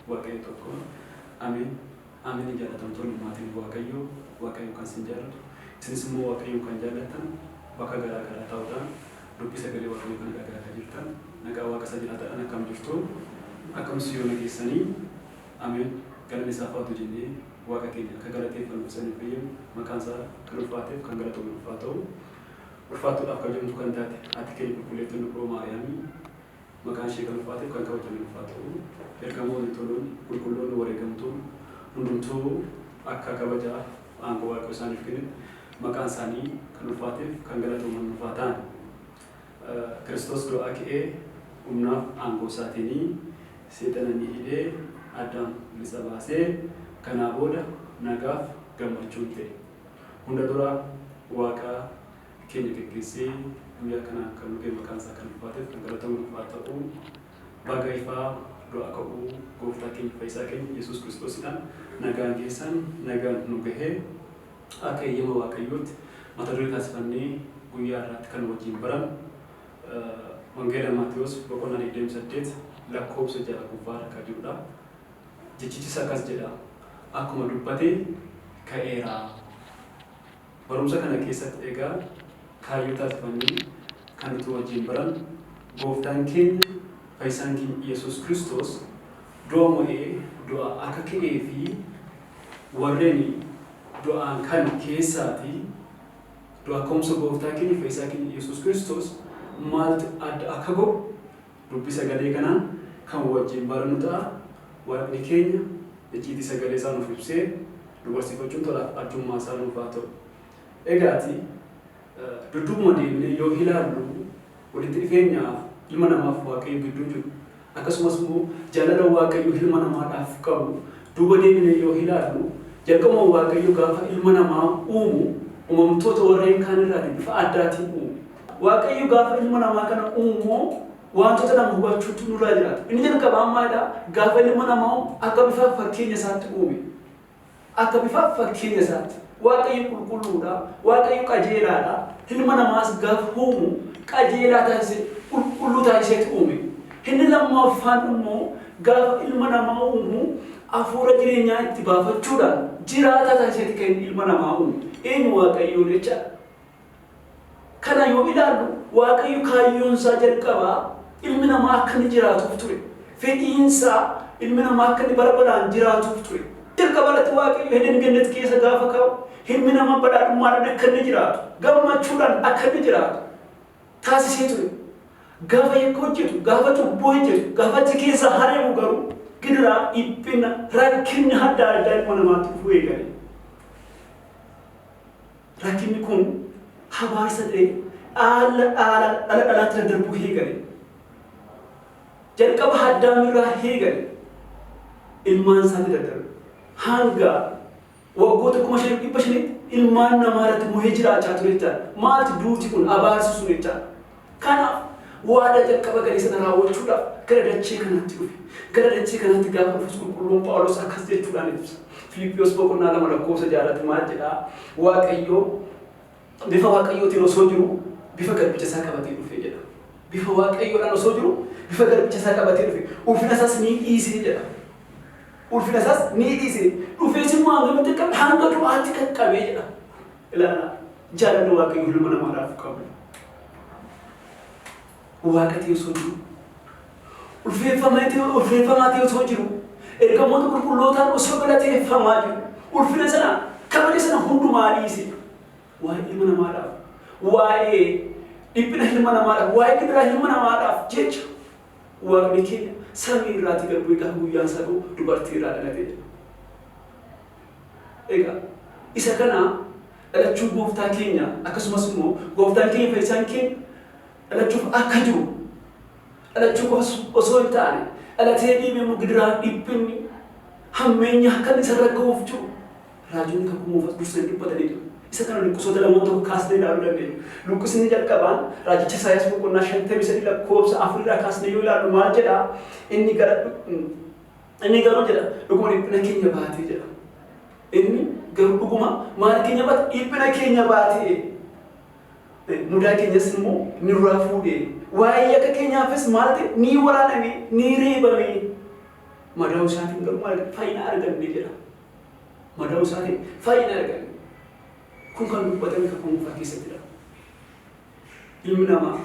Waaqayyo tokko. Ameen. Ameen. Jaallatamtoonni maatiin Waaqayyoo, Waaqayyo kan isin jaallatu, isinis immoo Waaqayyoon kan jaallattan, bakka garaa garaa taa'uudhaan dubbii sagalee Waaqayyoo kana dhagahaa kan jirtan, nagaa Waaqa isa jiraataadhaan akkam jirtu? Akkam siyoona geessanii? Ameen. Galanni isaaf haa ta'u jennee Waaqa keenya akka galateeffannuuf isa nuuf eeyyamu maqaan isaa kan ulfaateef kan galatoome nuuf haa ta'u. Ulfaattuudhaaf kabajamtuu kan taate haati keenya qulqulleettiin Dubroo Maariyaamii maqaan ishee kan ulfaateef kan kabajame nuuf haa ta'u. Ergamoonni toloonni, qulqulloonni, wareegamtoonni hundumtuu akka kabaja aangoo Waaqayyo isaaniif kennetti maqaan isaanii kan ulfaateef kan galatooman nuuf haa ta'an. Kiristoos du'aa ka'ee humnaaf aangoo isaatiin seexana ni hidhee, Addaam bilisa baasee, kanaa booda nagaaf gammachuun ta'e. Hunda dura Waaqa keenya geggeessee guyyaa kanaan kan nu ga'e maqaan isaa kan ulfaateef kan galatamu nuuf haa ta'u. Baga ifaa du'aa ka'uu Gooftaa keenya Fayyisaa keenya Yesuus Kiristoosiidhaan nagaan geessan, nagaan nu gahe. Akka eeyyama Waaqayyootti mata duree taasifannee guyyaa har'aatti kan wajjin barannu Wangeela Maatewos boqonnaa 28 lakkoofsa 6 gubbaa irra kan jirudha. Jechichis akkas jedha, Akkuma dubbate ka'eera. Barumsa kana keessatti egaa kaayyoo taasifannee kan nuti wajjin barannu Gooftaan keenya Fayyisaan keenya Yesuus Kiristoos du'a mo'ee du'aa akka ka'ee fi warreen du'aan kan keessaatii du'aa ka'umsa Gooftaa keenya Fayyisaa keenya Yesuus Kiristoos maaltu adda akka godhu dubbii sagalee kanaan kan wajjin barannu ta'a. Waaqni keenya icciitii sagalee isaa nuuf ibsee nu barsiifachuun tolaaf arjummaa isaa nuuf haa ta'u. Egaati dudduubuma deebinee yoo ilaallu, walitti dhufeenyaaf ilma namaaf Waaqayyo gidduu jiru, akkasumas immoo jaalala Waaqayyo ilma namaadhaaf qabu duuba deebinee yoo ilaallu, jalqabuma Waaqayyo gaafa ilma namaa uumu uumamtoota warreen kaan irraatii bifa addaatiin uume. Waaqayyo gaafa ilma namaa kana uumu wantoota lama hubachuutu nurraa jiraata. Inni jalqabaa maalidha? Gaafa ilma namaa uumu akka bifa fakkeenya isaatti uume. Akka bifa fakkeenya isaatti. Waaqayyo qulqulluudha. Waaqayyo qajeelaadha. Ilma namaas gaafa uumu qajeelaa taasisee, qulqulluu taasiseeti uume. Inni lammaffaan immoo gaafa ilma namaa uumu hafuura jireenyaa itti baafachuudhaan jiraataa taasiseeti kan inni ilma namaa uume. Eenyu? Waaqayyoon jechaadha. Kana yoo ilaallu, Waaqayyo kaayyoon isaa jalqabaa ilmi namaa akka inni jiraatuuf ture. Fedhiin isaa ilmi namaa akka inni bara baraan jiraatuuf ture. Jalqaba irratti Waaqayyo Eden Gennet keessa gaafa kaa'u ilmi namaa badhaadhummaadhaan akka inni jiraatu, gammachuudhaan akka inni jiraatu taasisee ture. Gaafa yakka hojjetu, gaafa cubbuu hojjetu, gaafa achi keessaa hari'amu garuu gidiraa, dhiphina, rakkinni adda addaa ilma namaatti dhufuu eegale. Rakkinni kun habaarsa ta'ee dhaala dhaala dhala dhalaatti daddarbuu eegale. Jalqaba Addaam irraa eegale ilmaan isaatti daddarbe. Hanga waggoota 5500tti ilmaan namaa irratti mo'ee jiraachaa ture jechaadha. Maalti duuti kun, abaarsi sun jechaadha? Kanaaf waadaa jalqaba gale sana raawwachuudhaaf gara dachee kanaatti dhufe. Gara dachee kanaatti gaafa dhufus qulqulluun Phaawulos akkas jechuudhaan ibsa. Filiphiyos boqonnaa 2 lakkoofsa 6 irratti maal jedhaa? Waaqayyo bifa Waaqayyootiin osoo jiru bifa garbicha isaa qabatee dhufe jedha. Bifa Waaqayyoodhaan osoo jiru bifa garbicha isaa qabatee dhufe. Ulfina isaas ni dhiisee jedha. Ulfina isaas ni dhiise. Dhufees immoo hangamitti qaqqabe? Hanga du'aatti qaqqabee jedha. Ilaalaa, jaalala Waaqayyo ilma namaadhaaf qabu. Waaqa ta'ee osoo jiru, ulfeeffamaa ta'ee osoo jiru, ergamoota qulqullootaan osoo galateeffamaa jiru, ulfina sana, kabaja sana hundumaa dhiise. Waa'ee ilma namaadhaaf, waa'ee dhiphina ilma namaadhaaf, waa'ee gidiraa ilma namaadhaaf jecha Waaqni keenya samii irraatii gad bu'ee gaafa guyyaan isaa ga'u dubartii irraa dhalate jedha. Egaa isa kana dhalachuu gooftaa keenya, akkasumas immoo gooftaan keenya fayyisaan keenya dhalachuuf akka jiru, dhalachuu qofas osoo hin taane dhalatee deemee immoo gidiraa, dhiphinni, hammeenya akka inni isarra ga'uuf jiru raajonni kakuu moofas dursanii dubbatanii jiru. Isa kana luqqisoota lamaan tokko kaasnee ilaaluu dandeenya. Luqqisni jalqabaan raajicha Isaayaas boqonnaa 53 lakkoofsa 4 irraa kaasnee yoo ilaallu maal jedhaa? Inni gara Inni garuu jedha, dhuguma dhiphina keenya baatee jedha. Inni garuu dhuguma maal keenya baate? Dhiphina keenya baatee. Mudaa keenyas immoo nurraa fuudhee. Waa'ee yakka keenyaafis maal ta'e? Ni waraaname, ni reebame. Madaa'uu isaatiin garuu maal arganne? Fayyina arganne jedha. Madaa'uu isaatiin fayyina arganne. Kun kan dubbatame Kakuu Moofaa keessattidha. Ilmi namaa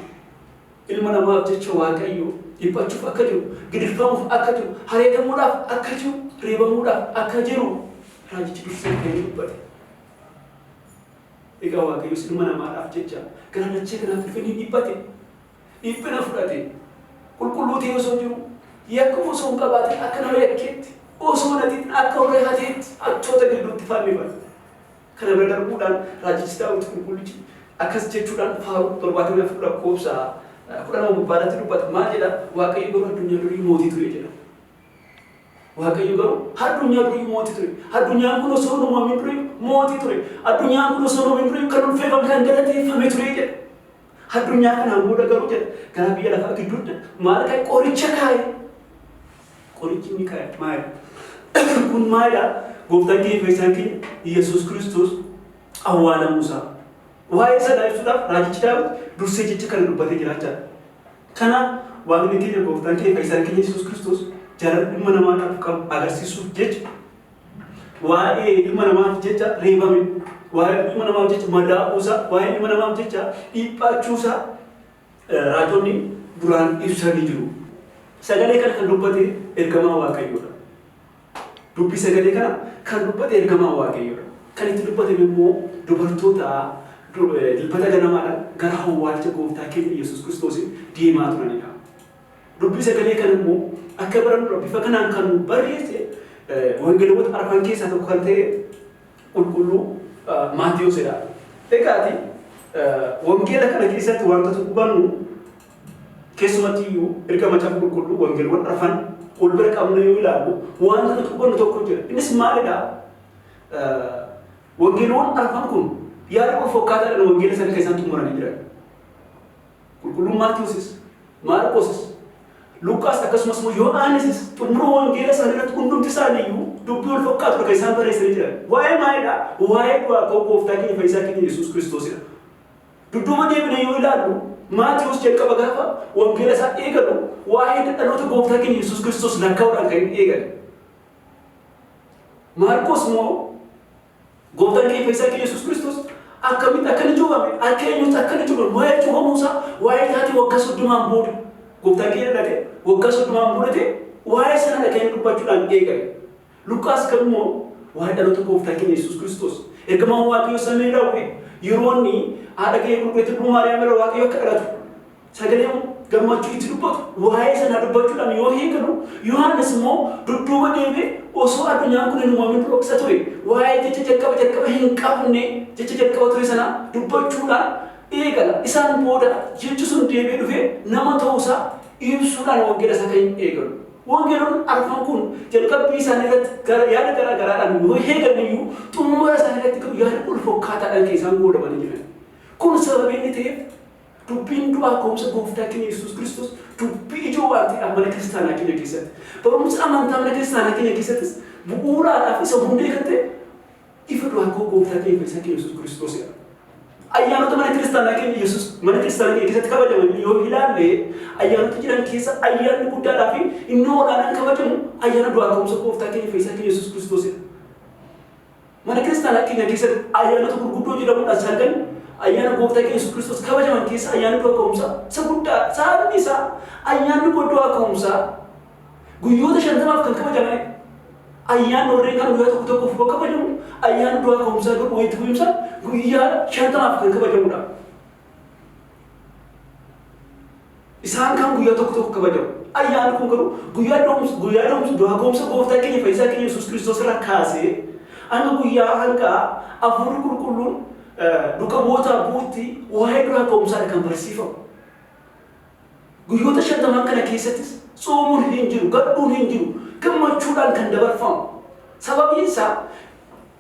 ilma namaaf jecha Waaqayyo dhiphachuuf akka jiru, gidirfamuuf akka jiru, hareedamuudhaaf akka jiru, reebamuudhaaf akka jiru raajichi dursee kan inni dubbate. Egaa Waaqayyos ilma namaadhaaf jecha gara dachee kanaatti dhufe ni dhiphate. Dhiphina fudhate. Qulqulluu ta'ee osoo jiru, yakka osoo hin qabaatin akka nama yakkeetti, osoo hin hatin akka warra hateetti hattoota gidduutti fannifame. Kana bira darbuudhaan raajichi Daawit qulqullichi akkas jechuudhaan Faaruu 74 lakkoofsa 12 gubbaarratti dubbata. Maal jedha? Waaqayyo garuu addunyaa durii mootii ture jedha. Waaqayyo garuu addunyaa durii mootii ture. Addunyaan kun osoo hin uumamin durii mootii ture. Addunyaan kun osoo hin uumamin durii kan ulfeeffame kan galateeffame ture jedha. Addunyaa kanaan booda garuu jedha gara biyya lafaa gidduutti maal kaa'e? Qoricha kaa'e. Qorichi inni kaa'e maali? Kun maalidha? Gooftaan keenya fayyisaan keenya Yesuus Kiristoos awwaalamuu isaa. Waa'ee sana ibsuudhaaf raajichi Daawit dursee jecha kana dubbatee jiraachaa. Kanaaf Waaqni keenya gooftaan keenya fayyisaan keenya Yesuus Kiristoos jaalala ilma namaadhaaf qabu agarsiisuuf jecha waa'ee ilma namaaf jecha reebame, waa'ee ilma namaaf jecha madaa'uusaa, waa'ee ilma namaaf jecha dhiphachuusaa raajonni duraan ibsanii jiru. Sagalee kana kan dubbate ergamaa Waaqayyoodha. Dubbii sagalee kana kan dubbate ergamaa Waaqayyoodha. Kan itti dubbatame immoo dubartoota Dilbata ganamaadhaan gara awwaalcha gooftaa keenya Yesuus Kiristoosiin deemaa turanidha. Dubbii sagalee kana immoo akka barannu bifa kanaan kan nu barreesse wangeelawwan arfan keessaa tokko kan ta'e qulqulluu Maatiyoosidha. Egaati wangeela kana keessatti wantoota hubannu keessumatti iyyuu erga macaafa qulqulluu wangeelawwan arfan wal bira qabnu yoo ilaallu wanta nuti hubannu tokko jira. Innis maalidha? Wangeelawwan arfan kun yaada wal fakkaataadhaan wangeela sana keessatti xumuranii jiran. Qulqulluun Maatiyoosis, Maarqoosis, Luqaas akkasumas immoo Yohaannisis xumura wangeela isaanii irratti hundumti isaanii iyyuu dubbii wal fakkaatu kan isaan barreessanii jiran. Waa'ee maalidha? Waa'ee du'aa ka'uu gooftaa keenya fayyisaa keenya Yesuus Kiristoosidha. Dudduuba deebinee yoo ilaallu Maatiyuus jalqaba gaafa wangeela isaa eegalu waa'ee dhaloota gooftaa keenya Yesuus Kiristoos lakkaa'uudhaan kan inni eegale. Maarqos immoo gooftaan keenya fayyisaa keenya Yesuus Kiristoos akkamitti akka inni cuuphame, akka eenyutti akka inni cuuphame, waa'ee cuuphamuu isaa, waa'ee taatee waggaa 30n booda gooftaan keenya dhalate waggaa 30n booda ta'e waa'ee sana dhaqee inni dubbachuudhaan eegale. Luqaas kan immoo waa'ee dhaloota gooftaa keenya Yesuus Kiristoos ergamaan Waaqayyoo samii irraa bu'e yeroo inni haadha keenya qulqulleettii Dubroo Maariyaam irra Waaqayyo akka dhalatu sagalee gammachuu itti dubbatu waa'ee sanaa dubbachuudhaan yoo eegalu, Yohaannis immoo dudduuba deebi'ee osoo addunyaan kun hin uumamin dura isa ture waa'ee jecha jalqaba jalqaba hin qabne jecha jalqaba ture sanaa dubbachuudhaan eegala. Isaan booda jechi sun deebi'ee dhufee nama ta'uusaa ibsuudhaan wangeela isaa kan inni eegalu. Wangeelonni arfan kun jalqabbii isaanii irratti gara yaada garaa garaadhaan yoo eegan iyyuu xumura isaanii irratti garuu yaada wal fakkaataadhaan kan isaan goolabanii jiran. Kun sababii inni ta'eef dubbiin du'aa ka'umsa Gooftaa keenya Yesuus Kiristoos dubbii ijoo waan ta'eedhaaf mana kiristaanaa keenya keessatti, barumsa amantaa mana kiristaanaa keenya keessattis bu'uuraadhaaf isa hundee kan ta'e ifa du'aa ka'uu Gooftaa keenya Fayyisaa keenya Yesuus Kiristoosidha. Ayyaanota mana kiristaanaa keenya Yesuus mana kiristaanaa keenya keessatti kabajaman yoo ilaalle ayyaanota jiran keessa ayyaanni guddaadhaa fi inni olaanaan kabajamu ayyaana du'aa ka'umsa Gooftaa keenya Fayyisaa keenya Yesuus Kiristoosidha. Mana kiristaanaa keenya keessatti ayyaanota gurguddoo jedhamuudhaan sagal ayyaana Gooftaa keenya Yesuus Kiristoos kabajaman keessa ayyaanni du'a ka'umsaa isa guddaa. Sababni isaa ayyaanni du'a ka'umsaa guyyoota 50f kan kabajamanidha. Ayyaanni warreen kaan guyyaa tokko tokkoof yoo kabajamu ayyaanni du'a ka'umsaa garuu walitti fufiinsa guyyaa 50f kan kabajamudha. Isaan kaan guyyaa tokko tokko kabajamu. Ayyaanni kun garuu guyyaa da'umsa guyyaa da'umsa du'aa ka'umsa gooftaa keenya fayyisaa keenya Yesuus Kiristoos irraa kaasee hanga guyyaa hanga hafuurri qulqulluun duuka bu'ootaa bu'utti waa'ee du'aa ka'umsaadha kan barsiifamu. Guyyoota 50n kana keessattis tsoomuun hin jiru, gadduun hin jiru, gammachuudhaan kan dabarfamu. Sababiin isaa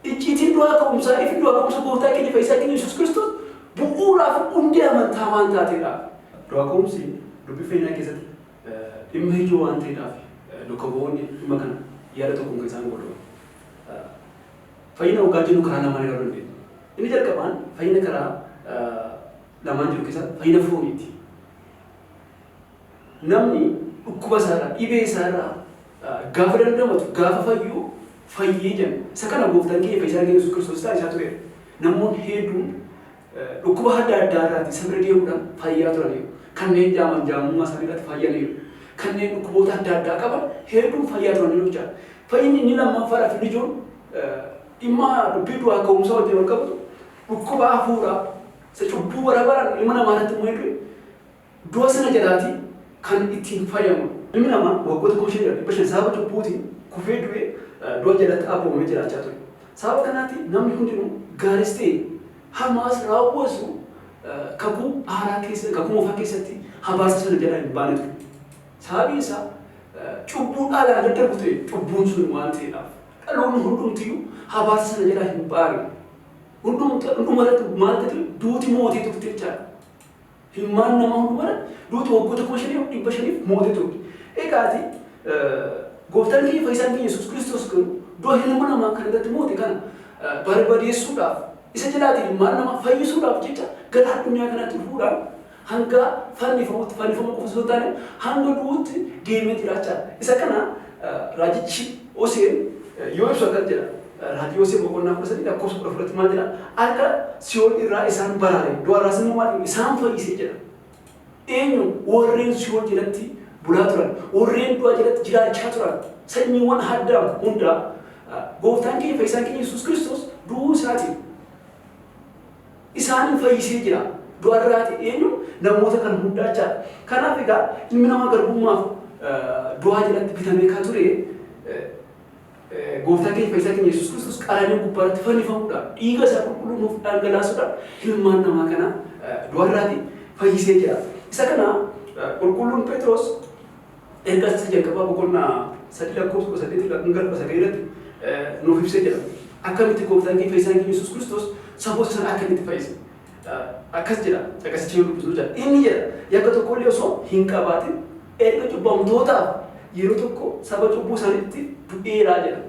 icciitiin du'aa ka'umsaa, ifni du'aa ka'umsa gooftaa keenya fayyisaa keenya Yesuus Kiristoos bu'uuraa fi hundee amantaa waan taateedhaaf. Du'aa ka'umsi dubbii fayyinaa keessatti dhimma ijoo waan ta'eedhaaf duuka bu'oonni dhimma kana yaada tokkoon kan isaan godhan. Fayyina hoggaa jennu karaa lamaan ilaaluu dandeenya. Inni jalqabaan fayyina karaa lamaan jiru keessaa fayyina fooniiti. Namni dhukkuba isaarraa, dhibee isaarraa Gaafa dandamatu, gaafa fayyu, fayyee jenna. Isa kana gooftaan keenya fayyisaan keenya Yesuus Kiristoos taasisaa tureera. Namoonni hedduun dhukkuba adda addaa irraati isa bira deemuudhaan fayyaa turaniiru. Kanneen jaaman jaamummaa isaanii irratti fayyaniiru. Kanneen dhukkuboota adda addaa qaban hedduun fayyaa turaniiru jechaadha. Fayyinni inni lammaffaadhaa fi ijoon dhimma dubbii du'aa ka'umsa wajjin wal qabatu dhukkuba hafuuraa isa cubbuu bara baraan ilma namaa irratti immoo hedduu du'a sana jalaatii kan ittiin fayyamu. Ilmi namaa waggoota 5500 sababa cubbuutiin kufee du'ee du'a jalatti abboomamee jiraachaa ture. Sababa kanaatiin namni hundinuu gaariis ta'e hamaas raawwatu kakuu haaraa keessa kakuu moofaa keessatti habaarsa sana jalaa hin baane ture. Sababiin isaa cubbuu dhaalaan daddarbu ta'e cubbuun sun waan ta'eedhaaf dhaloonni hundumtiyyuu habaarsa sana jalaa hin baane. Hunduma irratti maal ta'e duuti mootii turte jechaadha. Ilmaan namaa hundumarra duuti waggoota 5500f mootee turte. Egaati gooftaan keenya fayyisaan keenya Yesuus Kiristoos garuu du'a ilma namaa kan irratti moote kana barbadeessuudhaaf isa jalaatiin ilmaan namaa fayyisuudhaaf jecha gara addunyaa kanaatti dhufuudhaan hanga fannifamutti fannifamuu qofa osoo hin taane hanga du'uutti deemee jiraachaa. Isa kana raajichi Hoseen yoo ibsu akkas jedha. Raajii Hosee boqonnaa 13 lakkoofsa 14tti maal jedha? Harka Si'ool irraa isaan baraare, du'a irraas immoo maal isaan fayyise jedha. Eenyu? Warreen Si'ool jalatti bulaa turan, warreen du'a jalatti jiraachaa turan, sanyiiwwan Addaam hundaa gooftaan keenya fayyisaan keenya Yesuus Kiristoos du'uu isaatiin isaanin fayyisee jira. Du'a irraati eenyu? Namoota kan hundaa jechaadha. Kanaaf egaa ilmi namaa garbummaaf du'aa jalatti bitamee kan ture gooftaan keenya fayyisaa keenya Yesuus Kiristoos qaraaniyo gubbaarratti fannifamuudhaan dhiiga isaa qulqulluu nuuf dhangalaasuudhaan ilmaan namaa kana du'a irraati fayyisee jira. Isa kana qulqulluun Phexros ergaa isa jalqabaa boqonnaa 3 lakkoofsa 18 hanga 19 irratti nuuf ibsee jira. Akkamitti gooftaan keenya fayyisaan keenya Yesuus Kiristoos saboota sana akkamitti fayyise? Akkas jedha caqasicha yoo dubbisnu jedha. Inni jedha yakka tokkollee osoo hin qabaatin erga cubbamtootaaf yeroo tokko saba cubbuu isaaniitti du'eeraa jedha.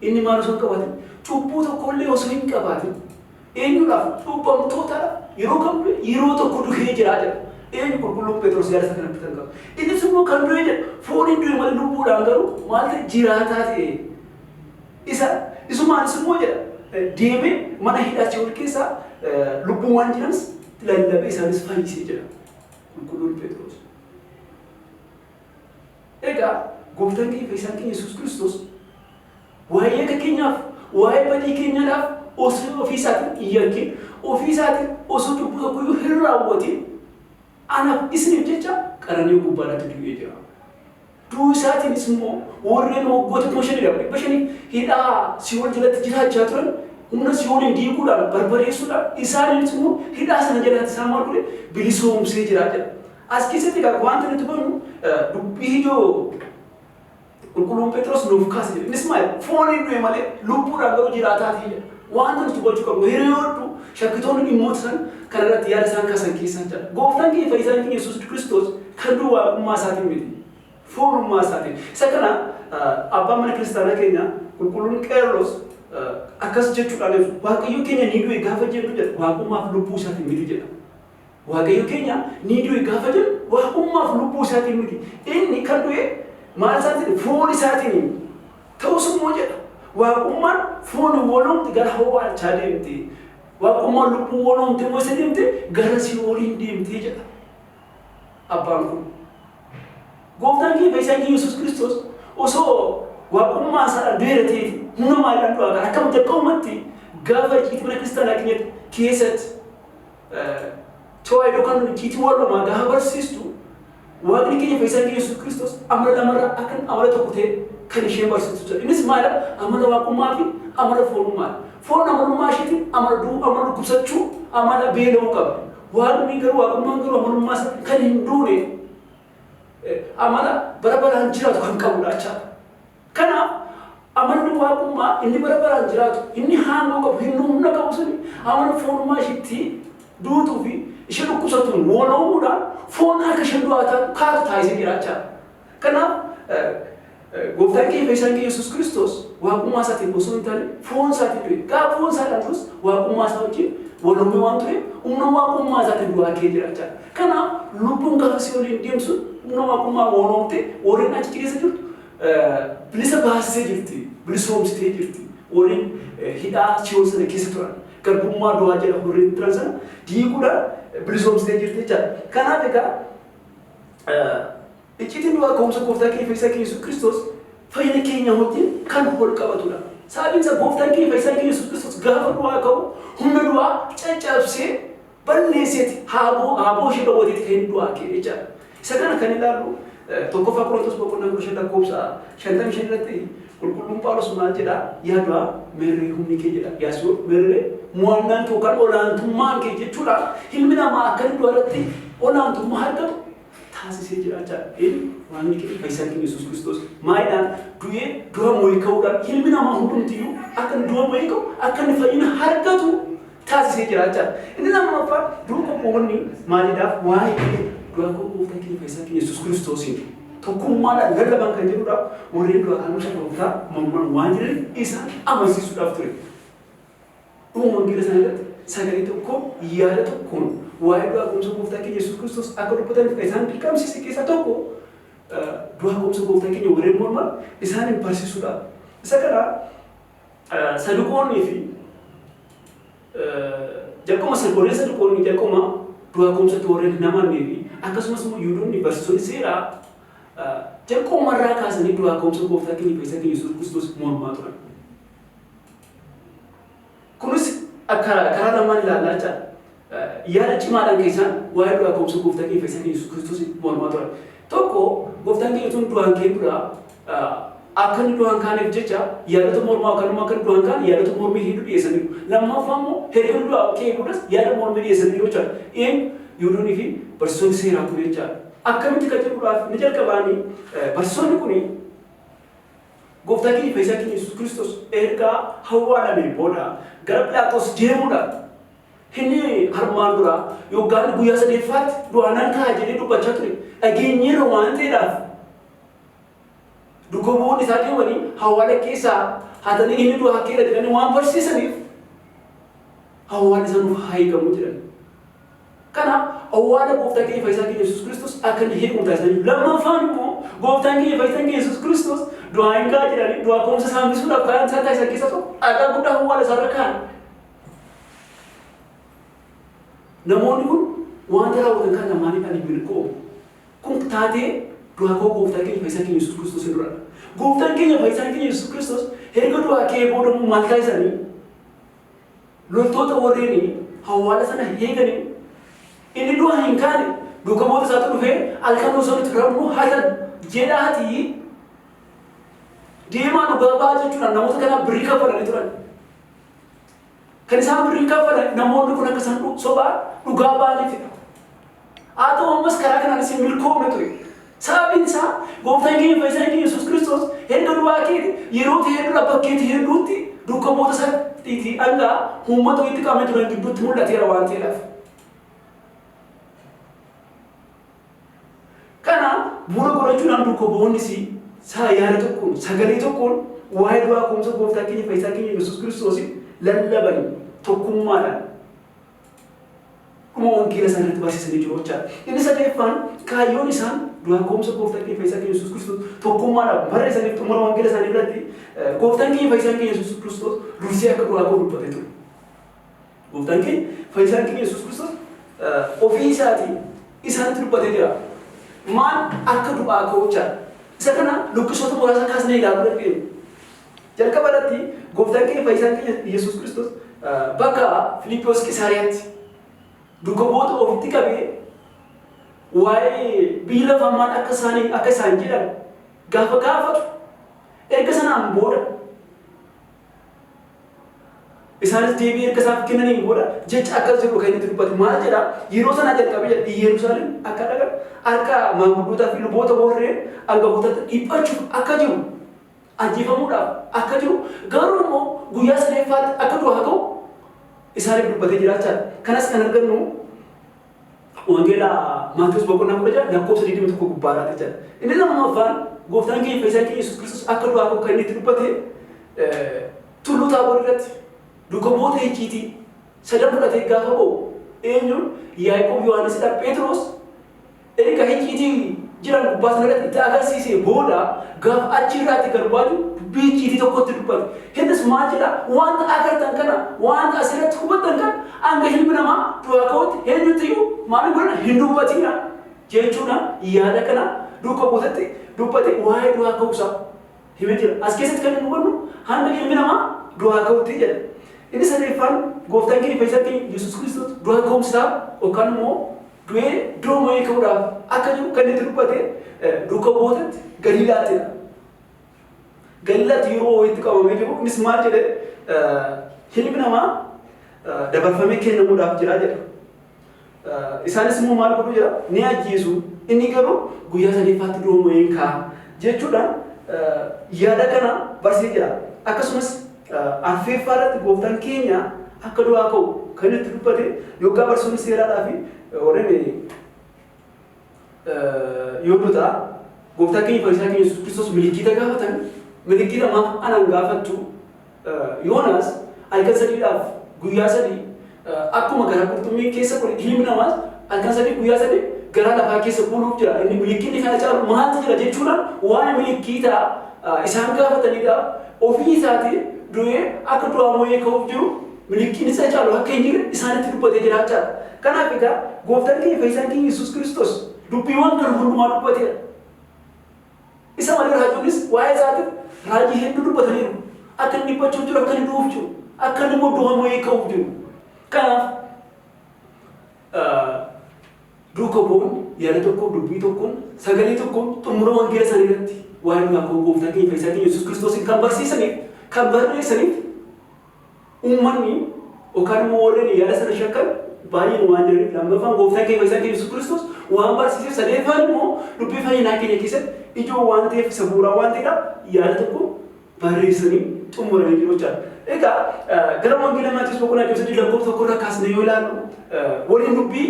Inni maal osoo hin qabaatin? Cubbuu tokkollee osoo hin qabaatin eenyuudhaaf? Cubbamtootaadhaaf yeroo kam du'e? Yeroo tokko du'ee jira jedha. Eenyu? Qulqulluun Phexros yaada isaa kanatti kan qabu. Innis immoo kan du'e jedha fooniin du'e malee lubbuudhaan garuu maal ta'e? Jiraataa ta'e. Isa isumaanis immoo jedha deemee mana hidhaa Si'ool keessaa lubbuu waan jiranis lallabee isaanis fayyisee jedha qulqulluun Phexros. Egaa gooftaan keenya fayyisaan keenya Yesuus Kiristoos waa'ee yakka keenyaaf waa'ee badii keenyaadhaaf osoo ofii isaatiin hin yakkin ofii isaatiin osoo cubbuu tokkoyyuu hin raawwatin anaaf isiniif jecha qaraniyo gubbaarratti du'ee jira. Du'uu isaatiinis immoo warreen waggoota 5500f hidhaa si'ool jalatti jiraachaa turan humna si'ooliin diiguudhaan barbadeessuudhaan isaaniinis immoo hidhaa sana jalaatti isaan maal godhe bilisoomsee jira jedha. As keessatti egaa wanta nuti hubannu dubbii ijoo qulqulluun Phexros nuuf kaase jedha. Innis maal fooniin du'e malee lubbuudhaan garuu jiraataa ta'e jedha. Wanta nuti hubachuu qabnu hiriyoodhu shakkitoonni dhimmoota san kana irratti yaada isaan kaasan keessaa jedha. Gooftaan keenya fayyisaan keenya Yesuus Kiristoos kan du'u waaqummaa isaatiin miti. Foonummaa isaatiin. Isa kana abbaan mana kiristaanaa keenya qulqulluun Qeerlos akkas jechuudhaan ibsu. Waaqayyo keenya ni du'e gaafa jennu jedha waaqummaaf lubbuu isaatiin miti jedha. Waaqayyo keenya ni du'e gaafa jennu waaqummaaf lubbuu isaatiin miti. Inni kan du'e maal isaatiin? Foon isaatiin. Ta'us immoo jedha waaqummaan foon waloomti gara hawwaalchaa deemte. Waaqummaan lubbuu waloomte immoo isa deemte gara si'ooliin deemte jedha. Abbaan kun. Gooftaan keenya fayyisaan keenya Yesuus Kiristoos osoo waaqummaa isaadhaan du'eera ta'eeti humna maaliidhaan du'aa kana akkam jalqabumatti gaafa icciitii mana kiristaanaa keenya keessatti tawaahidoo kan icciitii waloomaa gaafa barsiistu Waaqni keenya fayyisaan keenya Yesuus Kiristoos amala lamarraa akka amala tokko ta'e kan isheen barsiistu jira. Innis maalidha? Amala waaqummaa fi amala foonummaadha. Foon amalummaa isheetiin amala du'uu, amala dhukkubsachuu, amala beela'uu qabdi. Waaqni garuu waaqummaan garuu amalummaa isaa kan hin duune amala bara baraan jiraatu kan qabudha jechaadha. Kanaaf amalli waaqummaa inni bara baraan jiraatu, inni haangoo qabu, inni humna qabu suni amala foonummaa isheetti duutuu fi ishee dhukkubsattuun waloomuudhaan foon akka isheen du'aa taatu kaatu taasisee jiraachaa. Kanaaf gooftaan keenya fayyisaan keenya Yesuus Kiristoos waaqummaa isaatiin osoo hin taane foon isaatiin du'e. Gaafa foon isaadhaan durus waaqummaa isaa wajjin waloomee waan tureef humna waaqummaa isaatiin du'aa kee jiraachaa. Kanaaf lubbuun gaafa si waliin deemsu humna waaqummaa waloomte warreen achi keessa jirtu bilisa baasisee jirti, bilisoomsitee jirti. Warreen hidhaa si'ool sana keessa turan, garbummaa du'aa jala warreen turan sana diiguudhaan bilisoomsitee jirti jechaadha. Kanaaf egaa icciitiin du'aa ka'umsa gooftaa keenya fayyisaa keenya Yesuus Kiristoos fayyina keenya wajjin kan wal qabatudha. Sababiin isaa gooftaan keenya fayyisaan keenya Yesuus Kiristoos gaafa du'aa ka'u humna du'aa caccabsee balleesseeti haaboo ishee dhowwateeti kan inni du'aa ka'e jechaadha. Isa kana kan ilaallu 1ffaa Qorontos boqonnaa 15 lakkoofsa 55 irratti qulqulluun Phaawulos maal jedha? Yaa du'aa meerree humni kee jedha. Yaa si'ool meerree mo'annaan kee yookaan olaantummaan kee jechuudha. Ilmi namaa akka inni du'a irratti olaantummaa argatu taasisee jira jechaadha. Inni Waaqni keenya fayyisaan keenya Yesuus Kiristoos maalidhaan du'ee du'a mo'ee ka'uudhaan ilmi namaa hundumtiyyuu akka inni du'a mo'ee ka'u akka inni fayyina argatu taasisee jira jechaadha. Inni lammaffaan duuka bu'oonni maaliidhaaf waa'ee du'a ka'uu gooftaa keenya fayyisaa keenya Yesuus Kiristoosiin tokkummaadhaan lallaban kan jedhudha. Warreen du'a ka'umsa gooftaa morman waan jiraniif isaan amansiisuudhaaf ture. Dhuma wangeela isaanii irratti sagalee tokkoon yaada tokkoon waa'ee du'a ka'umsa gooftaa keenya Yesuus Kiristoos akka dubbataniif kan isaan dirqamsiise keessaa tokko du'a ka'umsa gooftaa keenya warreen morman isaaniin barsiisuudhaaf. Isa kana Saduqoonnii fi jalqabuma warreen Saduqoonni jalqabuma du'a ka'umsatti warreen hin amannee fi akkasumas immoo Yihudoonni barsiisonni seeraa jalqabuma irraa kaasanii du'a ka'umsa gooftaa keenya fayyisaa keenya Yesuus Kiristoos mormaa turan. Kunis karaa lamaan ilaallaa jechaadha. Yaada cimaadhaan kan isaan waa'ee du'aa ka'umsa gooftaa keenya fayyisaa keenya Yesuus Kiristoos mormaa turan. Tokko gooftaan keenya tun du'aan ka'ee dura akka inni du'aan kaaneef jecha yaadota mormaa yookaan immoo akka inni du'aan kaane yaadota mormii hedduu dhiyeessaniiru. Lammaffaa immoo erga inni du'aa ka'ee boodas yaada mormii dhiyeessaniiru jechaadha. Eenyu Yihudoonnii fi barsiisonni seeraa kun jechaadha. Akkamitti kan jedhuudhaaf ni jalqabaanii barsiisonni kun Gooftaa keenya fayyisaa keenya Yesuus Kiristoos erga awwaalamee booda gara Philaaxoos deemuudhaan inni harmaan dura yookaan guyyaa sadeeffaatti du'aa nan ka'a jedhee dubbachaa ture dhageenyeerra waan ta'eedhaaf duuka bu'oonni isaa deemanii awwaala keessaa hatanii inni du'aa ka'eera jedhanii waan barsiisaniif awwaalli isaa nuuf haa eegamu jedhan. Kanaaf awwaala gooftaa keenya fayyisaa keenya Yesuus Kiristoos akka inni eegamu taasisaniiru. Lammaffaan immoo gooftaan keenya fayyisaan keenya Yesuus Kiristoos du'aa hin ka'a jedhanii du'aa ka'umsa isaa hambisuudhaaf karaan isaan taasisan keessaa tokko dhagaa guddaa awwaala isaarra kaa'an. Namoonni kun wanta raawwatan kana lamaaniif ani milkoomu. Kun taatee du'aa ka'uu gooftaa keenya fayyisaa keenya Yesuus Kiristoos hin duradha. Gooftaan keenya fayyisaan keenya Yesuus Kiristoos erga du'aa ka'ee booda immoo maal taasisanii? Loltoota warreen awwaala sana eeganiin inni du'a hin kaane duuka bu'oota isaatu dhufee halkan osoo nuti rafnu hatan jedhaatii deemaa dhugaa ba'aa jechuudhaan namoota kanaaf birrii kaffalanii turan. Kan isaan birrii kaffalan namoonni kun akka isaan sobaa dhugaa ba'aniifidha. Haa ta'u ammas karaa kanaan isin milkoomne ture. Sababiin isaa gooftaan keenya fayyisaan keenya Yesuus Kiristoos erga du'aa keeti yeroo ta'e dura bakkeetti hedduutti duuka bu'oota isaatiitii hanga uummata walitti qabamee turan gidduutti mul'ateera waan ta'eedhaaf. Kana bu'uura godhachuudhaan duuka bu'oonnis yaada tokkoon sagalee tokkoon waa'ee du'aa ka'umsa gooftaa keenya fayyisaa keenya Yesuus Kiristoos lallaban tokkummaadhaan dhuma wangeela isaanii irratti barsiisanii jiru jechaadha. Inni sadeeffaan kaayyoon isaan du'aa ka'umsa gooftaa keenya fayyisaa keenya Yesuus Kiristoos tokkummaadhaan barreessaniif xumura wangeela isaanii irratti gooftaan keenya fayyisaan keenya Yesuus Kiristoos dursee akka du'aa ka'u dubbatee ture. Gooftaan keenya fayyisaan keenya Yesuus Kiristoos ofii isaatii isaanitti dubbatee jira. Maal akka du'aa ka'u jechaadha. Isa kana luqqisoota muraasa kaasnee ilaaluu dandeenya. Jalqaba irratti gooftaan keenya fayyisaan keenya Yesuus Kiristoos bakka Filiiphoos Qisaariyaatti duuka bu'oota ofitti qabee waa'ee biyyi lafaa maal akka isaanii akka isaan jedhan gaafa gaafatu erga sanaan booda isaanis deebii erga isaaf kennaniin booda jecha akkas jedhu kan inni itti dubbate maal jedha yeroo sanaa jalqabee jedha Iyeerusaalem akka dhaqan harka maanguddootaa fi luboota warreen hangafootatti dhiphachuuf akka jiru ajjeefamuudhaaf akka jiru garuu immoo guyyaa sadeeffaatti akka du'aa ka'u isaaniif dubbatee jiraachaa kanas kan argannu wangeela Maatewos boqonnaa 16 lakkoofsa 21 gubbaarraati jechaadha. Inni lammaffaan gooftaan keenya fayyisaan keenya Yesuus Kiristoos akka du'aa ka'u kan inni itti dubbate tulluu Taaboor irratti duuka bu'oota icciitii sadan fudhatee gaafa ba'u eenyuun Yaaqoob Yohaannisidha Phexros erga icciitii jiran gubbaa sana irratti itti agarsiisee booda gaafa achi irraatti gad baatu dubbii icciitii tokkotti dubbate. Innis maal jedha? Wanta agartan kana, wanta asirratti hubattan kana hanga ilmi namaa du'aa ka'utti eenyutti iyyuu maal hin godhina, hin dubbatina jechuudha. Yaada kana duuka buutatti dubbate, waa'ee du'aa ka'uusaa himee jira. As keessatti kan inni hubannu hanga ilmi namaa du'aa ka'utti jedha. Inni sadeeffaan, gooftaan keenya fayyisaan keenya Yesuus Kiristoos du'aa ka'umsaa yookaan immoo du'ee du'a ka'uudhaaf akka jiru kan itti dubbate duuka buutatti Galiilaattidha. Galiilaatti yeroo walitti qabamee jiru innis maal jedhe? Ilmi namaa dabarfamee kennamuudhaaf jira jedha. Isaanis immoo maal godhu jira? Ni ajjeesu. Inni garuu guyyaa sadeffaatti du'a mo'ee ka'a jechuudhaan yaada kana barsiisee jira. Akkasumas arfeeffaa irratti gooftaan keenya akka du'aa ka'u kan itti dubbate yookaan barsiisonni seeraadhaa fi warreen Yihuudotaa gooftaa keenya fayyisaa keenya Yesuus Kiristoos milikiita gaafatan, milikiita maaf anaan gaafattu? Yoonaas halkan sadiidhaaf guyyaa sadii akkuma garaa qurxummii keessa bule, ilmi namaas halkan 3 guyyaa 3 garaa lafaa keessa buluuf jira. Inni milikiinni kana caalu maaltu jira jechuudhaan waa'ee milikiitaa isaan gaafatanidha. Ofii isaatii du'ee akka du'aa mo'ee ka'uuf jiru, milikiin isa caalu akka hin jirre isaanitti dubbatee jiraachaadha. Kanaaf egaa gooftaan keenya fayyisaan keenya Yesuus Kiristoos dubbiiwwan kana hundumaa dubbateera. Isa malee raajonnis waa'ee isaatiif raajii hedduu dubbataniiru. Akka inni dhiphachuuf jiru, akka inni du'uuf jiru, akka inni immoo du'a mo'ee ka'uuf jiru. Kanaaf duuka bu'oonni yaada tokko, dubbii tokkoon, sagalee tokkoon xumura wangeela isaanii irratti waa'ee du'aa ka'uu gooftaa keenya fayyisaa keenya Yesuus Kiristoosiin kan barsiisaniif, kan barreessaniif, uummanni yookaan immoo warreen yaada sana shakkan baay'een waan jiraniif, lammaffaan gooftaan keenya fayyisaa keenya Yesuus Kiristoos waan barsiiseef, sadeeffaan immoo dubbii fayyinaa keenya keessatti ijoo waan ta'eef, isa bu'uuraa waan ta'eedhaaf yaada tokko barreessanii xumuranii jiru jechaadha. Egaa gara wangeela Maatiyoos boqonnaa 23 lakkoofsa 1 irraa kaasnee yoo ilaallu waliin dubbii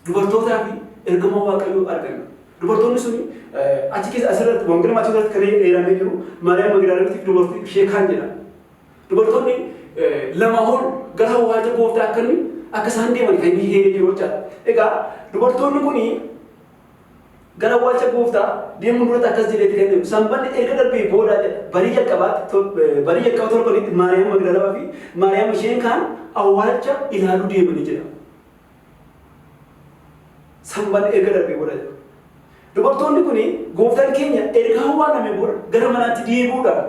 dubartootaa fi ergamaa Waaqayyoo arganna. Dubartoonni suni achi keessa asirratti wangeela Maatiyoos irratti kan eeramee jiru Maariyaam Magdaalawiitii fi dubartii ishee kaan jedha. Dubartoonni lama ol gara awwaalcha gooftaa akka inni akka isaan deeman kan inni heeree jiru jechaadha. Egaa dubartoonni kuni gara awwaalcha gooftaa deemuun duratti akkas jedheeti kan deemu. Sanbanni erga darbee boodaa jedha. Barii jalqabaatti, barii jalqaba torbanitti Maariyaam Magdalawaa fi Maariyaam isheen kaan awwaalcha ilaaluu deemanii jedha. Sanbanni erga darbee booda jedha. Dubartoonni kuni gooftaan keenya erga awwaalame booda gara manaatti deebi'uudhaan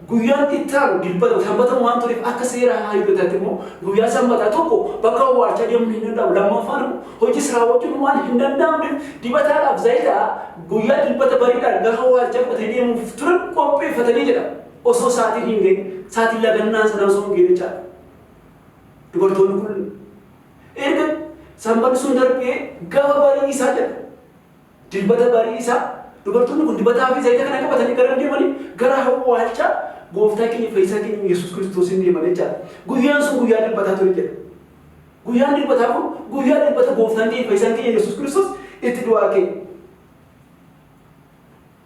guyyaan itti aanu dilbata, sanbata waan tureef, akka seera Yihuudotaatti immoo guyyaa sanbataa tokko bakka awwaalchaa deemuun hin danda'amu. Lammaffaan immoo hojiis raawwachuun waan hin danda'amneef dibataadhaaf zayitaa guyyaa dilbata bariidhaan gara awwaalchaa fudhatanii deemuuf turan qopheeffatanii jedha. Osoo sa'aatiin hin gahin, sa'aatiin lagannaan sanaa osoo hin gahin jechaadha. Dubartoonni kun erga sanbanni sun darbee gaafa barii isaa jedha. Dilbata barii isaa dubartoonni kun dibataa fi zayita kana qabatanii gara deemanii, gara awwaalcha gooftaa keenya fayyisaa keenya Yesuus Kiristoosiin deeman jechaadha. Guyyaan sun guyyaa dilbataa ture jedha. Guyyaan dilbataa kun guyyaa dilbata gooftaan keenya fayyisaan keenya Yesuus Kiristoos itti du'aa ka'e.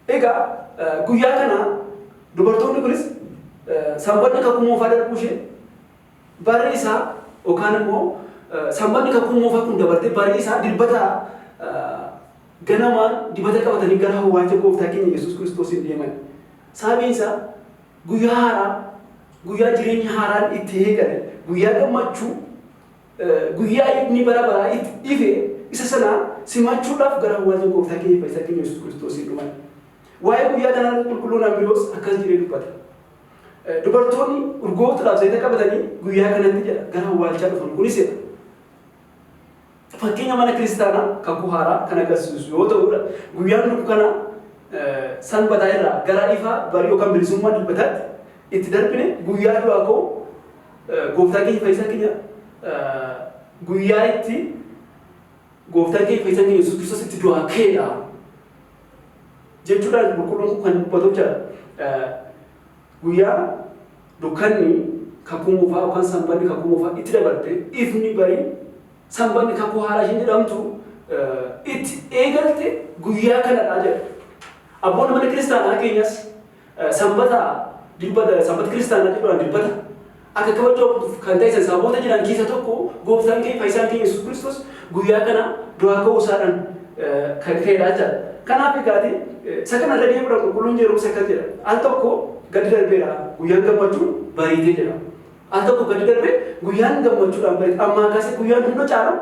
Egaa guyyaa kana dubartoonni kunis sanbanni kakuu moofaa darbuu ishee barri isaa yookaan immoo sanbanni kakuu moofaa kun dabartee barri isaa dilbata ganamaan dibata qabatanii gara awwaalcha gooftaa keenya Yesuus Kiristoosiin deeman. Sababiin isaa guyyaa haaraa, guyyaa jireenya haaraan itti eegale, guyyaa gammachuu, guyyaa ifni bara baraa itti ife isa sana simachuudhaaf gara awwaalcha gooftaa keenya fayyisaa keenya Yesuus Kiristoosiin dhuman. Waa'ee guyyaa kanaa qulqulluun Ambiroos akkas jedhee dubbata. Dubartoonni urgooftuudhaaf zayita qabatanii guyyaa kanatti jedha gara awwaalchaa dhufan kunis jedha. Fakkeenya mana kiristaanaa kakuu haaraa kan agarsiisu yoo ta'udha. Guyyaan dukkana sanbataa irraa gara ifaa barii yookaan bilisummaa dilbataatti itti darbine, guyyaa du'aa ka'u gooftaa keenya fayyisaa keenya, guyyaa itti gooftaan keenya fayyisaan keenya Yesuus Kiristoos itti du'aa ka'edha jechuudhaan qulqulluun kun kan dubbatu jira. Guyyaa dukkanni kakuu moofaa yookaan sanbanni kakuu moofaa itti dabarte ifni barii sanbanni kakuu haaraa isheen jedhamtu itti eegalte guyyaa kanadha jedha. Abboonni mana kiristaanaa keenyas sanbata dilbata, sanbata kiristaanaa jedhuudhaan dilbata Akka kabajamuuf kan taasisan sababoota jiran keessa tokko gooftaan keenya fayyisaan keenya Yesuus Kiristoos guyyaa kana du'aa ka'uu isaadhaan kan ka'edha jechaadha. Kanaaf egaati isa kana irra deemuudhaan qulqulluun Jeroomsi akkas jedha. Al tokko gadi darbeera guyyaan gammachuun bariitee jedha. Al tokko gadi darbee guyyaan gammachuudhaan bariite ammaa kaasee guyyaan hunda caalu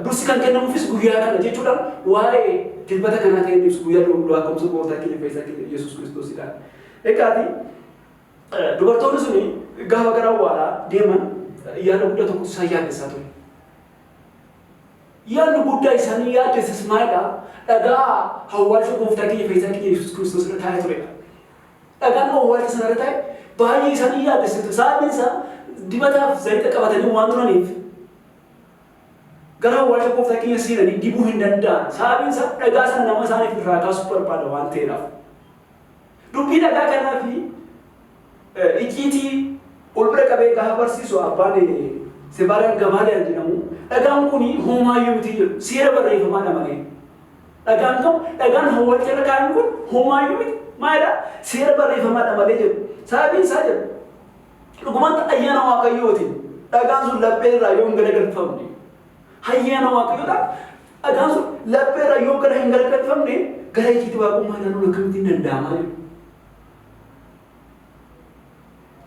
dursi kan kennamuufis guyyaa kana jechuudhaan waa'ee dilbata kanaa kan inni ibsu guyyaa du'aa ka'umsa gooftaa keenya fayyisaa keenya Yesuus Kiristoosidha. Egaati dubartoonni suni gaafa gara awwaalaa deeman yaada guddaa tokkotu isaan yaaddessaa ture. Yaadni guddaa isaanii yaaddesses maalidha? Dhagaa awwaalcha gooftaa keenya fayyisaa keenya Yesuus Kiristoos irra taa'ee turedha. Dhagaan awwaalcha sana irra taa'e baay'ee isaanii yaaddessee ture. Sababni isaa dibataaf zayita qabatanii waan turaniif gara awwaalcha gooftaa keenya seenanii dibuu hin danda'an. Sababiin isaa dhagaa sana nama isaaniif irraa kaasuu barbaada waan ta'eedhaaf. Dubbii dhagaa kanaa fi icciitii ol bira qabee gaafa barsiisu abbaan Sebaariyaan Gamaaliyaan jedhamu dhagaan kun homaayyuu miti jedhu seera barreeffamaadha malee. Dhagaan kam dhagaan awwaalcha irra kaa'ame kun homaayyuu miti maalidha seera barreeffamaadha malee jedhu. Sababiin isaa jedhu dhugumatti ayyaana waaqayyootiin dhagaan sun laphee irraa yoo hin galagalfamne ayyaana waaqayyoodhaan dhagaan sun laphee irraa yoo gara hin galagalfamne gara icciitii waaqummaa ilaaluun akkamittiin danda'amaa jedhu.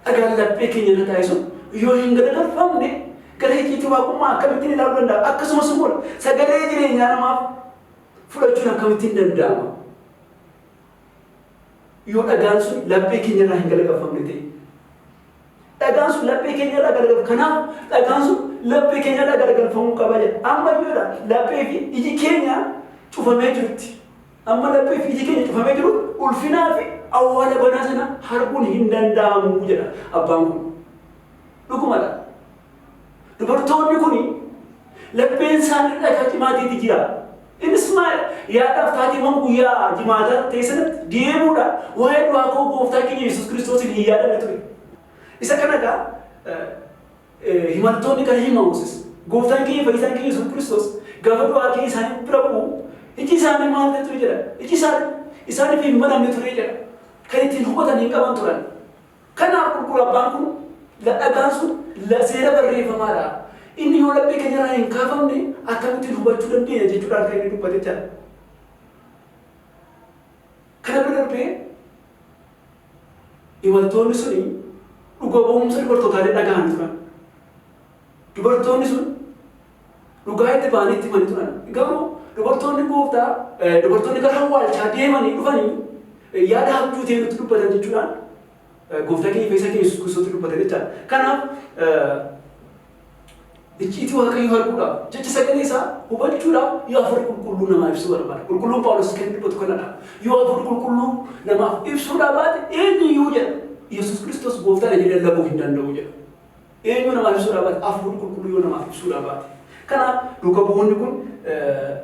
Dhagaan laphee keenya irra taa'e sun yoo hin galagalfamne gara icciitii waaqummaa akkamittiin ilaaluu danda'a? Akkasumas immoo sagalee jireenyaa namaaf fudhachuun akkamittiin danda'ama? Yoo dhagaan sun laphee keenya irraa hin galagalfamne ta'e. Dhagaan sun laphee keenya irraa galagalfama. Kanaaf dhagaan sun laphee keenya irraa galagalfamuu qaba jedha. Amma iyyuudha laphee fi iji keenya cufamee jirutti. Amma laphee fi iji keenya cufamee jiru ulfinaa fi awwaala banaa sana arguun hin danda'amu jedha abbaan kun. Dhugumadha. Dubartoonni kun lapheen isaanii dhagaa cimaatiitti jira. Innis maal yaadaaf taateewwan guyyaa jimaataa ta'e sanatti deemuudhaan waa'ee du'aa koo gooftaa keenya Yesuus Kiristoosiin hin yaadanne ture. Isa kana egaa himattoonni kan himamusis gooftaan keenya fayyisaan keenya Yesuus Kiristoos gaafa du'aa kee isaanii bira bu'u iji isaanii maal ta'e ture jedha. Iji isaanii isaaniif hin banamne ture jedha. Kan ittiin hubatan hin qaban turan. Kanaaf qulqulluu abbaan kun dhagaan sun seera barreeffamaadha. Inni yoo laphee keenya irraa hin kaafamne akkamittiin hubachuu dandeenya jechuudhaan kan inni dubbate jechaadha. Kana bira darbee imaltoonni suni dhuga ba'umsa dubartootaalee dhaga'an turan. Dubartoonni sun dhugaa itti ba'anii itti himanii turan. Garuu dubartoonni gooftaa dubartoonni gara awwaalchaa deemanii dhufanii yaada abjuu ta'e nutti dubbatan jechuudhaan gooftaa keenya fayyisaa keenya Yesuus Kiristoositti dubbatan jechaadha. Kanaaf icciitii Waaqayyoo arguudhaaf jecha sagalee isaa hubachuudhaaf yoo hafuurri qulqulluu namaa ibsuu barbaada. Qulqulluun Phaawulos kan dubbatu kanadha. Yoo hafuurri qulqulluu namaaf ibsuudhaa baate eenyuyyuu jedha. Yesuus Kiristoos gooftaadha jedhee lallabuu hin danda'u jedha. Eenyu namaaf ibsuudhaa baate? Hafuurri qulqulluu yoo namaaf ibsuudhaa baate. Kanaaf duuka bu'oonni kun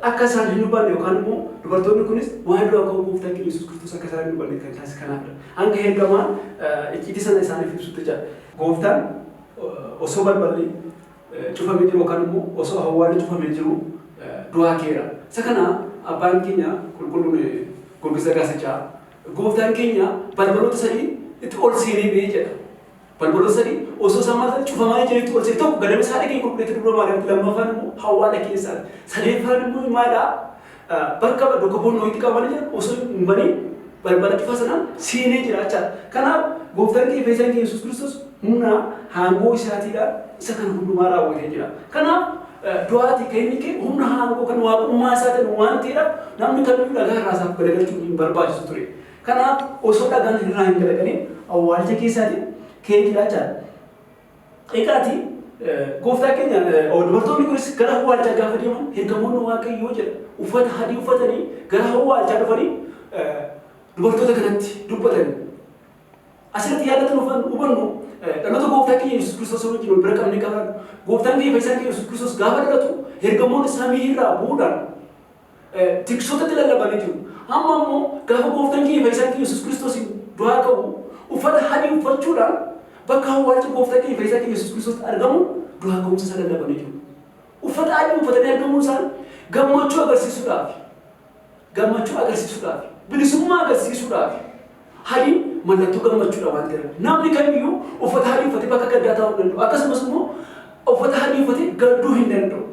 akka isaan hin hubanne yookaan immoo dubartoonni kunis waa'ee du'aa ka'uu gooftaa keenya Yesuus Kiristoos akka isaan hin hubanne kan taasise kanaafidha. Hanga ergamaan icciitii sana isaaniif ibsutti jira. Gooftaan osoo balballi cufamee jiru yookaan immoo osoo awwaalli cufamee jiru du'aa keera. Isa kana abbaan keenya qulqulluun Goorgis Gaasichaa gooftaan keenya balbaloota sadii itti ol seenee ba'ee jedha. Balbaloota sadii osoo isaan maal cufamanii jiranitti ol seene tokko gadama isaa dhaqee qulqulleetti dubra Maariyaamitti lammaffaan immoo awwaala keessaati. Sadeeffaan immoo maalidha? Bakka duuka bu'oonni walitti qabamanii jiran osoo hin baniin balbala cufaa sanaan seenee jira jechaadha. Kanaaf gooftaan keenya fayyisaan keenya Yesuus Kiristoos humna aangoo isaatiidhaan isa kana hundumaa raawwatee jira. Kanaaf du'aati kan inni ka'e humna aangoo kan waaqummaa isaatiin waan ta'eedhaaf namni kamiyyuu dhagaa irraa isaaf galagalchuun hin barbaachisu ture. Kanaaf osoo dhagaan irraa hin galagalin awwaalcha keessaatiin ka'ee jira jechaadha. Egaati gooftaa keenya dubartoonni kunis gara awwaalchaa gaafa deeman ergamoonni waaqayyoo jedha uffata adii uffatanii gara awwaalchaa dhufanii dubartoota kanatti dubbatani. Asirratti yaadatti hubannu dhaloota gooftaa keenya Yesuus Kiristoos wajjin wal bira qabnee gaafa gooftaan keenya fayyisaan keenya Yesuus Kiristoos gaafa dhalatu ergamoonni samii irraa bu'uudhaan tiksootatti lallabanii jiru. Amma immoo gaafa gooftaan keenya fayyisaan keenya Yesuus Kiristoos du'aa ka'u uffata adii uffachuudhaan bakka awwaalcha gooftaa keenya fayyisaa keenya Yesuus Kiristoos argamu du'aa ka'umsa isaa lallabanii jiru. Uffata adii uffatanii argamuun isaan gammachuu agarsiisuudhaaf, gammachuu agarsiisuudhaaf, bilisummaa agarsiisuudhaaf. Adiin mallattoo gammachuudha waan ta'eef. Namni kamiyyuu uffata adii uffatee bakka gaddaa taa'uu danda'u. Akkasumas immoo uffata adii uffatee gadduu hin danda'u.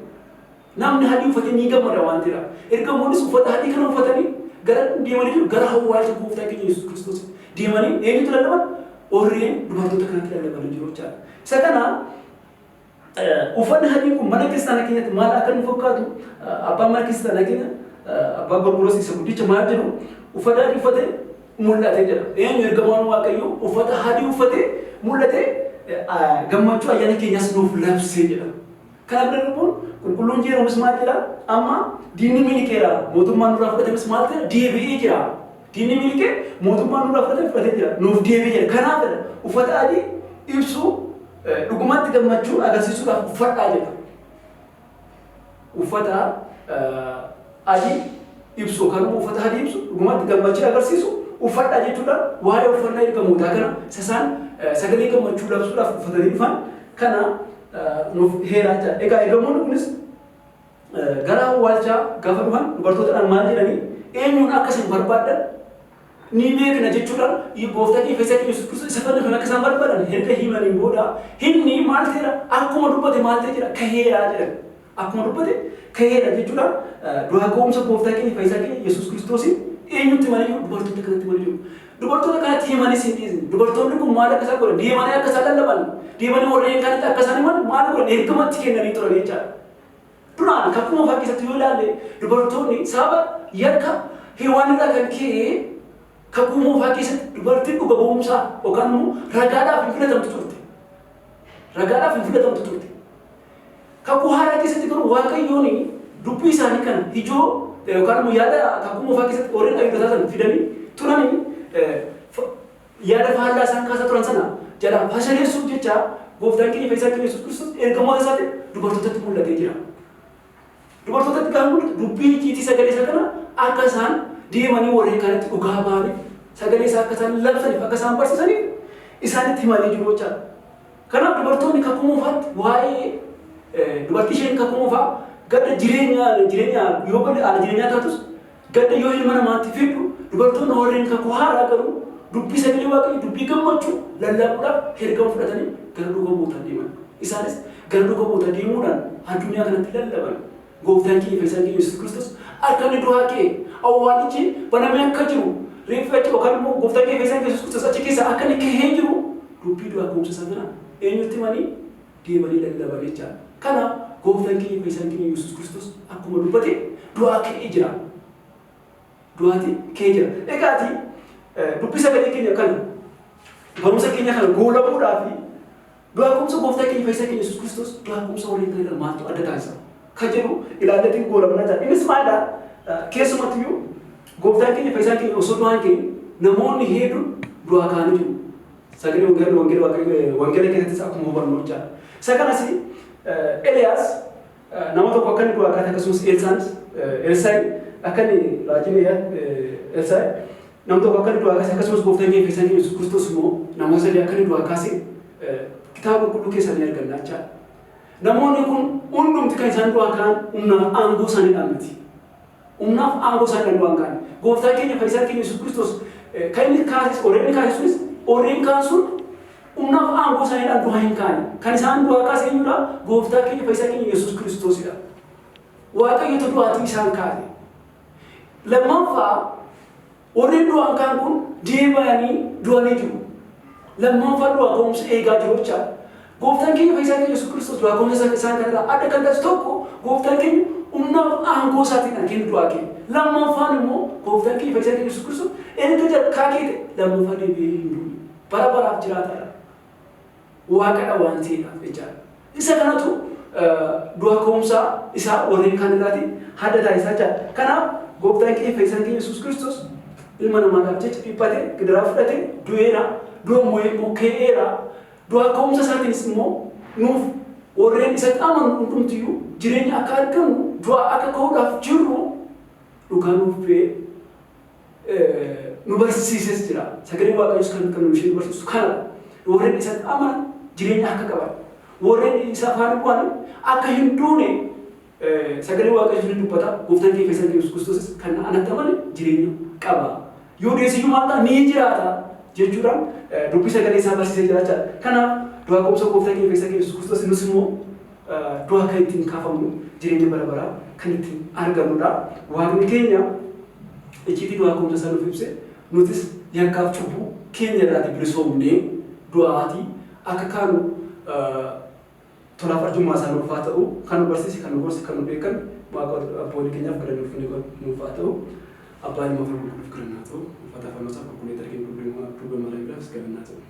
Namni adii uffatee ni gammada waan ta'eef. Ergamoonnis uffata adii kana uffatanii gara deemanii jiru, gara awwaalcha gooftaa keenya Yesuus Kiristoos deemanii eenyutu lallaban? Warreen dubartoota kanatti lallabanii jiru jechaadha. Isa kana uffanni adiin kun mana kiristaanaa keenyatti maal akka inni fakkaatu abbaan mana kiristaanaa keenya abbaa Gorgoros isa guddicha maal jedhu? Uffata adii uffatee mul'ate jedha. Eenyu? Ergamaan Waaqayyoo uffata adii uffatee mul'ate, gammachuu ayyaana keenyas nuuf labsee jedha. Kana bira darbuun qulqulluun Jeeroomis maal jedha? Amma diinni miliqeera, mootummaan nurraa fudhatames maal ta'e? Deebi'ee jira. Diinni miliqee mootummaan nurraa fudhatame fudhatee jira. Nuuf deebi'ee jira. Kanaaf jedha, uffata adii ibsuu, dhugumatti gammachuu agarsiisuudhaaf uffadhaa jedha. Uffata adii ibsu yookaan immoo uffata adii ibsu, dhugumatti gammachuu agarsiisu uffadhaa jechuudhaan waa'ee uffannaa ergamootaa kana isaan sagalee gammachuu labsuudhaaf uffatanii dhufan kana nuuf heeraa jira. Egaa ergamoonni kunis gara awwaalchaa gaafa dhufan dubartootaadhaan maal jedhanii? Eenyuun akka isin barbaaddan ni beekna jechuudhaan gooftaa keenya fayyisaa keenya Yesuus Kiristoos isa fannifame akka isaan barbaadan erga himaniin booda, inni maal ta'eera? Akkuma dubbate maal ta'e jira? Kaheera jedhan. Akkuma dubbate kaheera jechuudhaan du'aa ka'umsa gooftaa keenya fayyisaa keenya Yesuus Kiristoosiin eenyutti himanii jiru? Dubartoota kanatti himanii jiru. Dubartoota kanatti himanis hin dhiisne. Dubartoonni kun maal akka isaan godhan? Deemanii akka isaan lallaban, deemanii warreen kanatti akka isaan himan maal godhan? Ergamatti kennanii turan jechaadha. Duraan kakuu moofaa keessatti yoo ilaalle, dubartoonni sababa yakka Hewaan irraa kan ka'e kakuu moofaa keessatti dubartiin dhuga ba'umsaa yookaan immoo ragaadhaaf hin filatamtu turte. Ragaadhaaf hin filatamtu turte. Kakuu haaraa keessatti garuu Waaqayyoon dubbii isaanii kana ijoo yookaan immoo yaada kakuu moofaa keessatti warreen Ayhuudotaa sana fidanii turanii yaada faallaa isaan kaasaa turan sana jalaa fashaleessuuf jecha gooftaan keenya fayyisaa keenya Yesuus Kiristoos ergamoota isaatiin dubartootatti mul'atee jira. Dubartootatti gaafa mul'atu dubbii icciitii sagalee isaa kana akka isaan deemanii warreen kanatti dhugaa ba'aniif, sagalee isaa akka isaan labsaniif, akka isaan barsiisaniif isaanitti himanii jiru jechaadha. Kanaaf dubartoonni kakuu moofaatti waa'ee dubartii isheen kakuu moofaa gadda jireenya yoo badde haala jireenyaa taatus gadda yoo ilma namaatti fiddu, dubartoonni warreen kakuu haaraa garuu dubbii sagalee Waaqayyo, dubbii gammachuu lallabuudhaaf ergama fudhatanii gara duuka bu'ootaa deeman. Isaanis gara duuka bu'ootaa deemuudhaan addunyaa kanatti lallaban. Gooftaan keenya fayyisaan keenya Yesuus Kiristoos akka inni du'aa ka'e, awwaalichi banamee akka jiru, reeffi achi yookaan immoo gooftaan keenya fayyisaan keenya Yesuus Kiristoos achi keessaa akka inni kahee jiru dubbii du'aa ka'umsa isaa kana eenyutti himanii deemanii lallaban jechaadha. Kanaaf gooftaan keenya fayyisaan keenya Yesuus Kiristoos akkuma dubbate du'aa ka'ee jira. Du'aati ka'ee jira. Egaati dubbii sagalee keenya kana, barumsa keenya kana goolabuudhaaf, du'aa ka'umsa gooftaa keenya fayyisaa keenya Yesuus Kiristoos du'aa ka'umsa warreen kana irraa maaltu adda taasisa kan jedhu ilaalleetiin goolabnaa jira. Innis maalidha? Keessumattiyyuu gooftaan keenya fayyisaan keenya osoo du'aan keenya namoonni hedduun du'aa ka'anii jiru. Sagalee wangeela wangeela keessattis akkuma hubannu jechaadha. Isa kanas Eliyaas nama tokko akka inni du'aa kaase, akkasumas Elsaanis, Elsaayi akka inni, raajiin Elsaayi nama tokko akka inni du'aa kaase, akkasumas gooftaan keenya fayyisaan keenya Yesuus Kiristoos immoo namoota sadii akka inni du'aa kaase kitaaba qulqulluu keessaa ni arganna jechaadha. Namoonni kun hundumti kan isaan du'aa ka'an humnaaf aangoo isaaniidhaan miti. Humnaaf aangoo isaaniidhaan du'aa hin ka'an. Gooftaan keenya fayyisaan keenya Yesuus Kiristoos kan inni kaases, warreen inni kaase sunis, warreen kaan sun humnaaf aangoo isaaniidhaan du'aa hin kaane. Kan isaan du'aa kaase eenyudha? Gooftaa keenya fayyisaa keenya Yesuus Kiristoosidha. Waaqayyotu du'aatii isaan kaase. Lammaffaa, warreen du'aan kaan kun deebi'anii du'anii jiru. Lammaffaa du'aa ka'umsa eegaa jiru jechaadha. Gooftaan keenya fayyisaa keenya Yesuus Kiristoos du'aa ka'umsa isaan kanarraa adda kan taasisu tokko, gooftaan keenya humnaaf aangoo isaatiin kan kennu du'aa keenya. Lammaffaan immoo gooftaan keenya fayyisaa keenya Yesuus Kiristoos erga jalqaa keete lammaffaa deebi'ee hin duune. Bara baraaf jiraataadha. Waaqadha waan ta'eedhaaf jechaadha. Isa kanatu du'a ka'umsaa isaa warreen kaan irraati adda taasisaa jechaadha. Kanaaf gooftaan keenya fayyisaan keenya Yesuus Kiristoos ilma namaadhaaf jecha dhiphate, gidiraa fudhate, du'eera, du'a mo'ee immoo ka'eera. Du'a ka'umsa isaatiinis immoo nuuf warreen isatti amanu hundumtiyyuu jireenya akka argannu, du'a akka ka'uudhaaf jirru dhugaa nuuf ba'ee nu barsiises jira. Sagaleen Waaqayyoos kan ishee nu barsiisu kanadha. Warreen isatti amanan jireenya akka qaban, warreen isa faana bu'an akka hin duune sagalee Waaqayyoos ni dubbata. Gooftaan keenya fayyisaan keenya Yesuus Kiristoosis kan anatti amane jireenya qaba. Yoo du'es iyyuu maal ta'a? Ni jiraata. jechuudhaan dubbii sagalee isaa barsiisee jira jechaadha. Kanaaf du'aa ka'umsa gooftaa keenya fayyisaa keenya Yesuus Kiristoos nus immoo du'aa kan ittiin kaafamnu, jireenya bara baraa kan ittiin argannudha. Waaqni keenya icciitii du'aa ka'umsa isaa nuuf ibse, nutis yakkaaf cubbuu keenya irraati bilisoomnee du'aatii akka kaanu tolaaf arjummaa isaa nuuf haa ta'u. Kan nu barsiise, kan nu gorse, kan nu beekan Waaqa abboolii keenyaaf galanni ulfinni nuuf haa ta'u. Abbaa, Ilma fi Qulqulluuf galanni haa ta'u. Uffata fannoo isaa qulqulleetti arginu Dubbii Maariyaamiidhaafis galanni haa ta'u.